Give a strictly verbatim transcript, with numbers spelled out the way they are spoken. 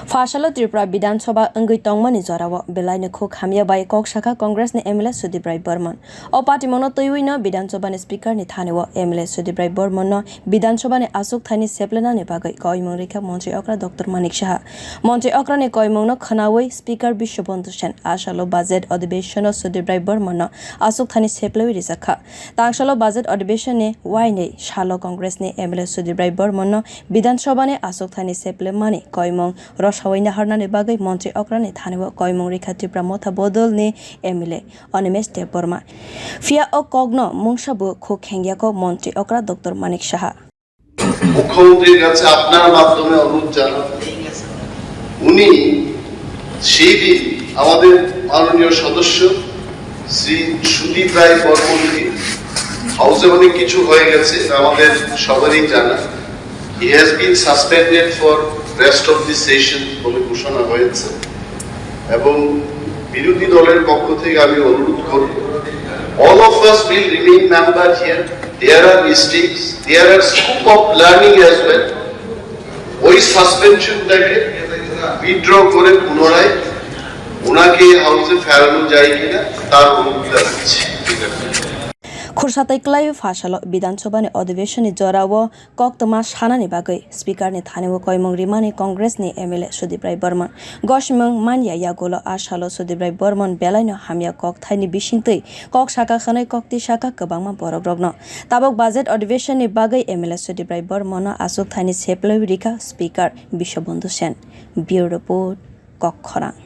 Phasalo Tripura Bidhan Sabha wngwi tongmani jorao belaino khuk hamya bai kok sakha Congress ni M L A Sudip Rai Barman. O patimungno twiwi no Bidhan Sabha ni Speaker ni thani o M L A Sudip Rai Barman no Bidhan Sabha ni aswk thani seplenani bagwi koimung rikha Montri Okra Doctor Manik Saha. Montri Okra ni koimung no khwnawi Speaker Biswabandhu Sen a salo budget adhibeshano Sudip Rai Barman no aswk thani seplewi rijakha. Tangsalo budget adhibeshon ni wainwi salo Congress ni M L A Sudip Rai Barman no Bidhan Sabha ni aswk thani seplemani koimung rosawai naharnani bagwi Montri Okra ni thani o koimung rikha Tripura Motha Bodol ni M L A Animesh Debbarma. Phiya o kokno mungsa bo khuk khengya kok Montri Okra Doctor Manik Saha. মুখ্যমন্ত্রীর কাছে আপনার মাধ্যমে অনুরোধ জানাবো, উনি সেই দিন আমাদের মাননীয় সদস্য শ্রী সুদীপ রায় বর্মনকে, হাউসে অনেক কিছু হয়ে গেছে, এটা আমাদের সবারই জানা। He has been suspended for rest of the session বলে ঘোষণা হয়েছে। এবং বিরোধী দলের পক্ষ থেকে আমি অনুরোধ করব, all of us will remain member here. There are mistakes, there are scope of learning as well. ওই সাসপেনশনটাকে উইথড্র করে পুনরায় ওনাকে হাউসে ফেরানো যায় কিনা তার অনুরোধ জানাচ্ছি। Khursa tei kwlaiwi phasalo Bidhan Sabha ni adhibeshon ni jorao koktwma sanani bagwi Speaker ni thani o koimung rimani Congress ni M L A Sudip Rai Barman. Gosimung manya yagulo a salo Sudip Rai Barman belaino hamya kok thaini bisingtwi kok saka hwnwi kok twi saka kwbangma borok rokno. Tabuk budget adhibeshon ni bagwi M L A Sudip Rai Barman no aswk thaini seplewi rikha Speaker Biswabandhu Sen. Bureau Report, Kokkhorang.